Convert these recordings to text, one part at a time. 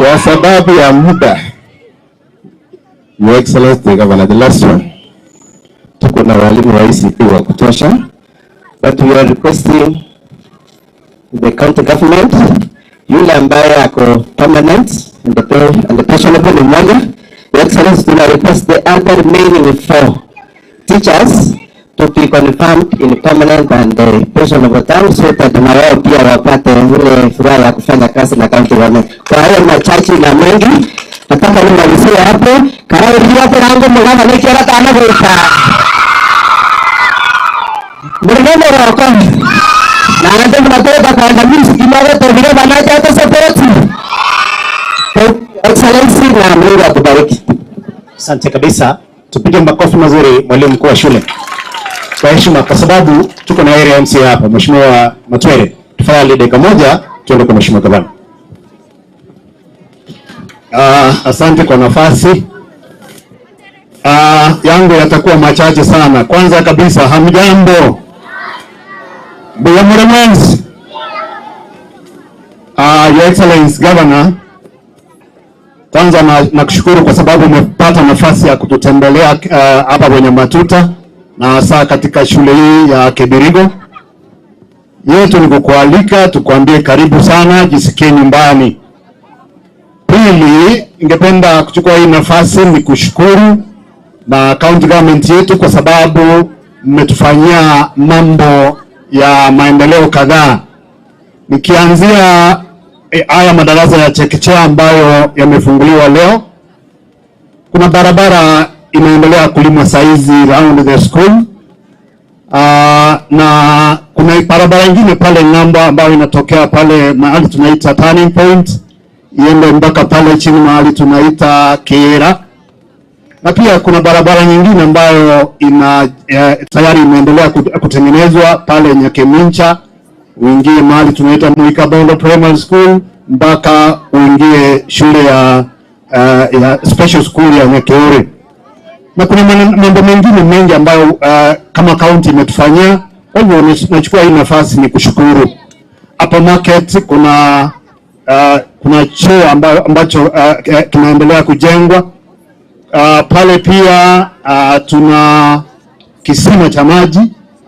Kwa sababu ya muda, Your Excellency the Governor, the last one. Tuko na walimu wa ICT wa kutosha, but we are requesting the county government, yule ambaye ako permanent and the pensionable ni mmoja. Your Excellency, tuna request the other remaining 4 teachers to be confirmed in permanent and pensionable terms so that na wao pia wapate ile furaha ya kufanya kazi na county government. Kwa hayo machache na mengi, nataka nimalizie hapo. Karauri hapo rango mugana ni kiara tana goita. Murigano wako. Na ndio mnatoka kwa mimi sikimara to vile wanaja hata support. Excellency, na Mungu akubariki. Asante kabisa. Tupige makofi mazuri mwalimu mkuu wa shule. Kwa heshima, kwa sababu tuko na area MC hapa, Mheshimiwa Matwere. Tafadhali dakika moja tuende kwa Mheshimiwa Gavana. Asante kwa nafasi. Yangu yatakuwa machache sana. Kwanza kabisa, hamjambo? Mwenzi. Your Excellency Governor, kwanza nakushukuru kwa sababu umepata nafasi ya kututembelea hapa kwenye matuta na hasa katika shule hii ya Kebirigo. Yetu ni kukualika tukwambie karibu sana, jisikie nyumbani. Pili, ningependa kuchukua hii nafasi ni kushukuru na county government yetu kwa sababu mmetufanyia mambo ya maendeleo kadhaa. Nikianzia haya madarasa ya chekechea ambayo yamefunguliwa leo. Kuna barabara inaendelea kulimwa saizi round the school. Na kuna barabara nyingine pale ng'ambo ambayo inatokea pale mahali tunaita turning point iende mpaka pale chini mahali tunaita Kera. Na pia kuna barabara nyingine ambayo ina tayari imeendelea kutengenezwa pale Nyakemincha, uingie mahali tunaita Mwikabondo Primary School mpaka uingie shule ya special school ya Nyakeore. Na kuna mambo mengine mengi ambayo kama county imetufanyia. Kwa hivyo nachukua hii nafasi ni kushukuru. Hapa market kuna choo ambacho kinaendelea kujengwa. Pale pia tuna kisima cha maji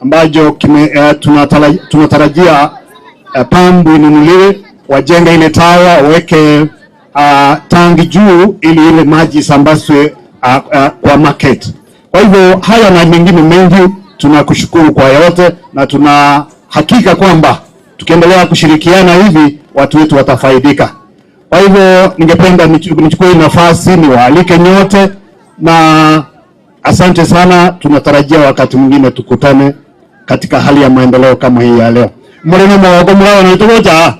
ambacho tunatarajia pambu inunuliwe, wajenge ile tawa, waweke tangi juu ili ile maji isambazwe kwa market. Kwa hivyo haya na mengine mengi tunakushukuru kwa yote, na tuna hakika kwamba tukiendelea kushirikiana hivi watu wetu watafaidika. Kwa hivyo ningependa nichukue nafasi niwaalike nyote na asante sana. Tunatarajia wakati mwingine tukutane katika hali ya maendeleo kama hii ya leo. Murino mwako murao ni tugoja.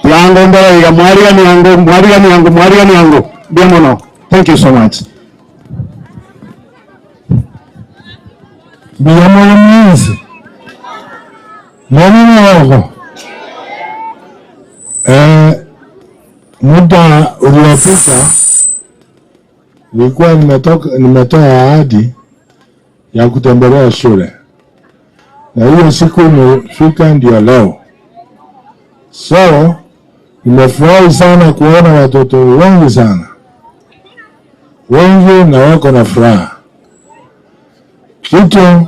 Yango mbele ya mwariga ni yango, mwariga ni yango, mwariga ni yango. Bien mono. Thank you so much. Bien mono. Mwana. Muda uliopita nilikuwa nimetoa ahadi ya kutembelea shule, na hiyo siku imefika ndio leo. So nimefurahi sana kuona watoto wengi sana, wengi na wako na furaha. Kitu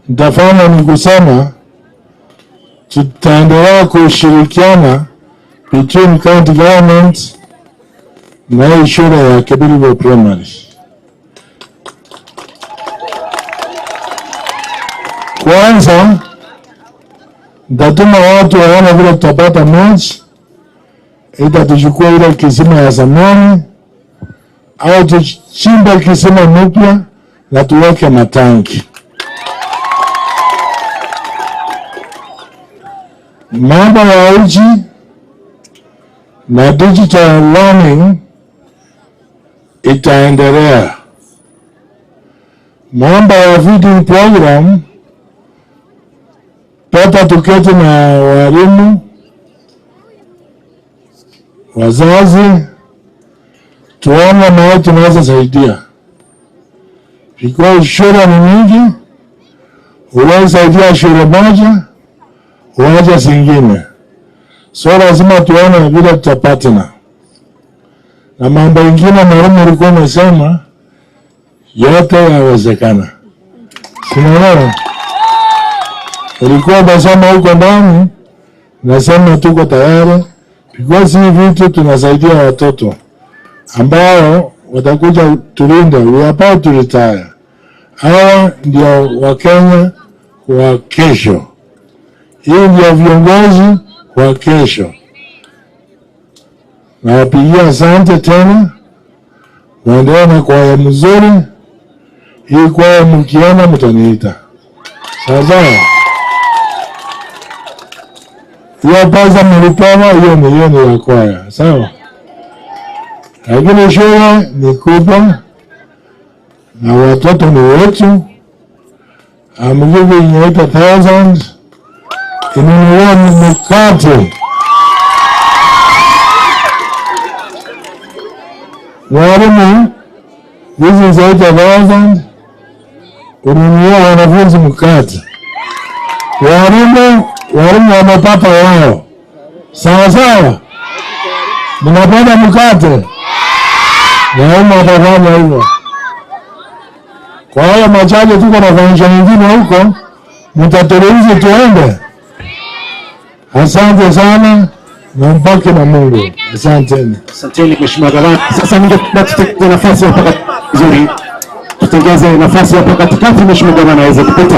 nitafanya ni kusema tutaendelea kushirikiana between county government na hii shule ya Kebirigo Primary. Kwanza nitatuma watu waone vile tutapata maji, ita tuchukue ile kisima ya zamani au tuchimbe kisima mpya na tuweke matanki. Mambo ya uji na digital learning itaendelea. Mambo ya feeding program, pata tuketi na walimu, wazazi, tuone mahali tunaweza saidia. Because shule ni mingi, huwezi saidia shule moja, uache zingine. So lazima tuone vile tutapatana. Na mambo ingine mwalimu ulikuwa umesema yote yawezekana. Sinaelewa? Ulikuwa umesema huko ndani, nasema tuko tayari because hii vitu tunasaidia watoto ambao watakuja tulinde. We are about to retire. Hawa ndio Wakenya wa kesho. Hii ndio viongozi wa kesho. Nawapigia asante tena, muendelee na kwaya mzuri. Hii kwaya mkiona mtaniita, sawa sawa. Hiyo pesa mlipewa, hiyo ni ya kwaya, sawa. Lakini shule ni kubwa na watoto ni wetu. I'm giving 8,000 inunuliwa mkate. Mwalimu, this is 8,000 ununulia wanafunzi mkate. Walimu wamepata wao, sawa sawa. Mnapenda mkate? Walimu watafanya hivyo. Kwa hayo machache, tuko na function nyingine huko, mtaturuhusu tuende. Asante sana na mpake na Mungu. Asanteni. Asanteni Mheshimiwa Gavana. Sasa ningependa tutengeze nafasi hapa nzuri, tutengeze nafasi hapa katikati, Mheshimiwa Gavana aweze kupita.